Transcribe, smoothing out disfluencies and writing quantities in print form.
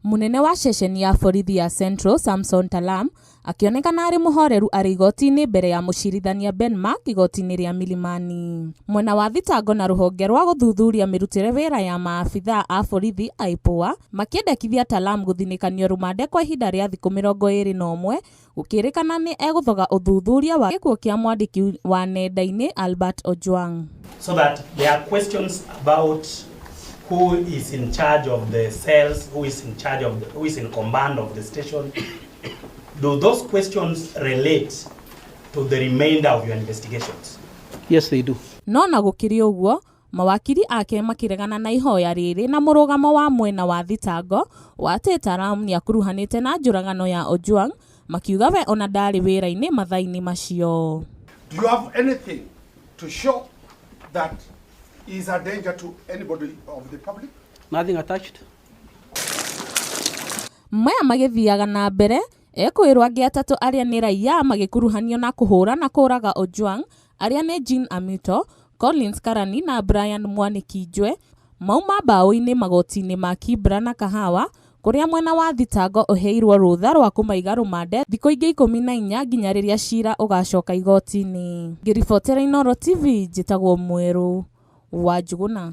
Mũnene wa ceceni ya borithi ya Central Samson Talam akĩonekana arĩ mũhoreru arĩ igoti-inĩ mbere ya mũcirithania Ben Mark igoti-inĩ rĩa Milimani. Mwena wa thitango na rũhonge rwa gũthuthuria mĩrutĩre wĩra ya maabithaa a borithi IPOA makĩendekithia Talam gũthinĩkanio rũmande kwa ihinda rĩa thikũ 21 gũkĩrĩkana nĩ egũthoga ũthuthuria wa gĩkuũ kĩa mwandĩki wa nenda-inĩ Albert Ojwang. So that there are questions about who is in charge of the cells, who is in charge of the, who is in command of the station. Do those questions relate to the remainder of your investigations? Yes, they do. No na gũkĩrĩ ũguo, mawakiri ake makĩregana na ihoya rĩrĩ na mũrũgamo wa mwena wa thitango wa atĩ Talam nĩakuruhanĩte na njũragano ya Ojwang, makiuga we ona ndarĩ wĩra-inĩ mathaa-inĩ macio. Do you have anything to show that is a danger to anybody of the public? Nothing attached. Maya magĩthiaga na mbere, ekũĩrwo angĩ atatũ arĩa nĩ raiya magĩkuruhanio na kũhũra na kũraga Ojwang, arĩa nĩ Jean Amito, Collins Karani na Brian Mwaniki Njue, mauma mbaũ-inĩ magoti-inĩ ma Kibra na Kahawa, kũrĩa mwena wa thitango ũheirwo rũtha rwa kũmaiga rũmande thikũ ingĩ 14 nginya rĩrĩa cira ũgacoka igoti-inĩ. Ngĩribotera Inooro TV, njĩtagwo Mwerũ wa Njũgũna.